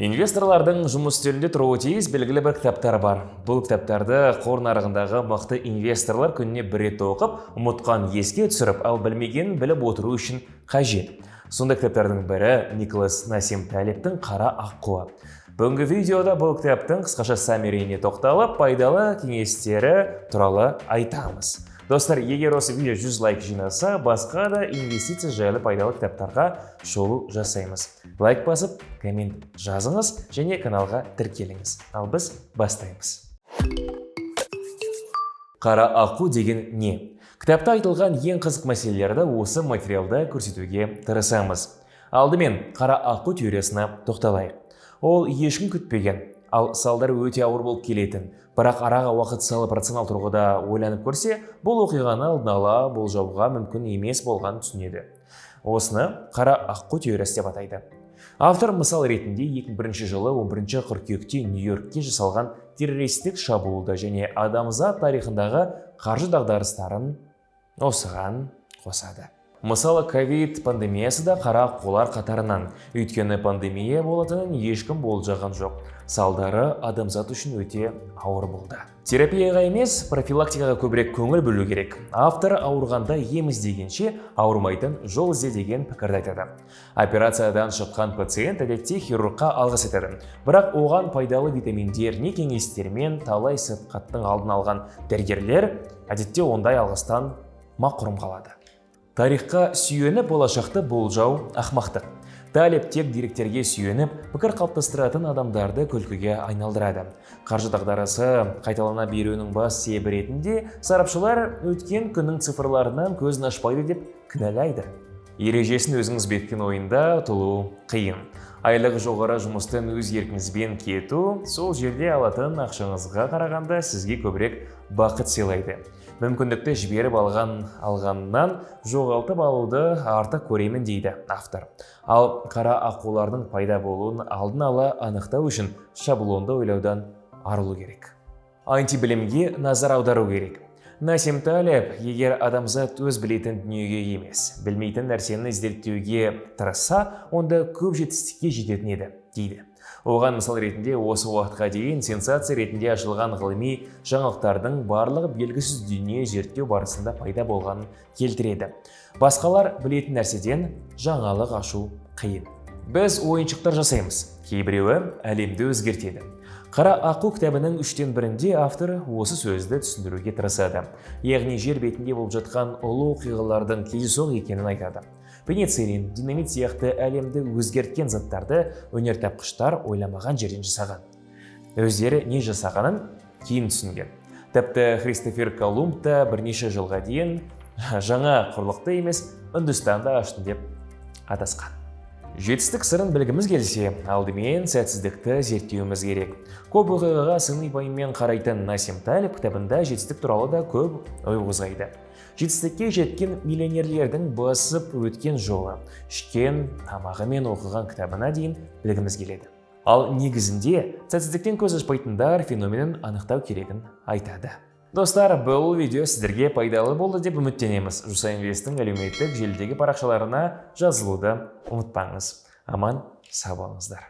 Инвесторлардың жұмыс үстелінде тұруы тиіс белгілі бір кітаптар бар. Бұл кітаптарды қор нарығындағы мықты инвесторлар күніне бір рет оқып, ұмытқан еске түсіріп, ал білмегенін біліп отыру үшін қажет. Сондай кітаптардың бірі — Николас Насим Талебтің «Қара аққуы». Бүгінгі видеода бұл кітаптың қысқаша summary іне тоқталып, пайдалы кеңестері туралы айтамыз. Достар, егер осы видео 100 лайк жинаса, басқа да инвестиция жайлы пайдалы кітаптарға шолу жасаймыз. Лайк басып, коммент жазыңыз және каналға тіркеліңіз. Ал біз бастаймыз. «Қара аққу» деген не? Кітапта айтылған ең қызық мәселелерді осы материалда көрсетуге тырысамыз. Алдымен қара аққу теориясына тоқталайық. Ол ешкім күтпеген, ал салдары өте ауыр болып келетін. Бірақ араға уақыт салып, рационал тұрғыда ойланып көрсе, бұл оқиғаны алдын ала болжауға мүмкін емес болғанын түсінеді. Осыны қара аққу теориясы деп атайды. Автор мысал ретінде 2001 жылы 11 қыркүйекте Нью-Йоркке жасалған террористік шабуылды және адамзат тарихындағы қаржы дағдарыстарын осыған қосады. Мысалы, ковид пандемиясы да қара аққулар қатарынан. Өйткені пандемия болатынын ешкім болжаған жоқ. Салдары адамзат үшін өте ауыр болды. Терапияға емес, профилактикаға көбірек көңіл бөлу керек. Автор ауырғанда ем іздегенше, ауырмайтын жол ізде деген пікірді айтады. Операциядан шыққан пациент әдетте хирургқа алғыс айтады. Бірақ оған пайдалы витаминдер не кеңестермен талай сырқаттың алдын алған дәрігерлер әдетте ондай алғыстан мақұрым қалады. Тарихқа сүйеніп болашақты болжау — ақмақтық. Талеб тек деректерге сүйеніп пікір қалыптастыратын адамдарды күлкіге айналдырады. Қаржы дағдарысы қайталана беруінің бас себебі ретінде сарапшылар өткен күннің цифрларынан көзін ашпайды деп кінәлайды. Ережесін өзіңіз бекіткен ойында ұтылу қиын. Айлығы жоғары жұмыстан өз еркіңізбен кету сол жерде алатын ақшаңызға қарағанда сізге көбірек бақыт сыйлайды. Мүмкіндікті жіберіп алғаннан жоғалтып алуды артық көремін дейді автор. Ал қара аққулардың пайда болуын алдын ала анықтау үшін шаблонды ойлаудан арылу керек. Антибілімге назар аудару керек. Насим Талеб егер адамзат өз білетін дүниеге емес, білмейтін нәрсені зерттеуге тырысса, онда көп жетістікке жететін еді дейді. Оған мысал ретінде осы уақытқа дейін сенсация ретінде ашылған ғылыми жаңалықтардың барлығы белгісіз дүние зерттеу барысында пайда болғанын келтіреді. Басқалар білетін нәрседен жаңалық ашу қиын. Біз ойыншықтар жасаймыз, кейбіреуі әлемді өзгертеді. «Қара аққу» кітабының үштен бірінде автор осы сөзді түсіндіруге тырысады. Яғни жер бетінде болып жатқан ұлы оқиғалардың кездейсоқ екенін айтады. Пенициллин, динамит сияқты әлемді өзгерткен заттарды өнертапқыштар ойламаған жерден жасаған. Өздері не жасағанын кейін түсінген. Тіпті Христофер Колумб та бірнеше жылға дейін жаңа құрлықты емес, Үндістанды аштым деп адасқан. Жетістік сырын білгіміз келсе, алдымен сәтсіздікті зерттеуіміз керек. Көп оқиғаға сыни пайыммен қарайтын Насим Талеб кітабында жетістік туралы да көп ой қозғайды. Жетістікке жеткен миллионерлердің басып өткен жолы, ішкен тамағы мен оқыған кітабына дейін білгіміз келеді. Ал негізінде сәтсіздіктен көз ашпайтындар феноменін анықтау керегін айтады. Достар, бұл видео сіздерге пайдалы болды деп үміттенеміз. Жусан Инвесттің әлеуметтік желідегі парақшаларына жазылуды ұмытпаңыз. Аман сау болыңыздар.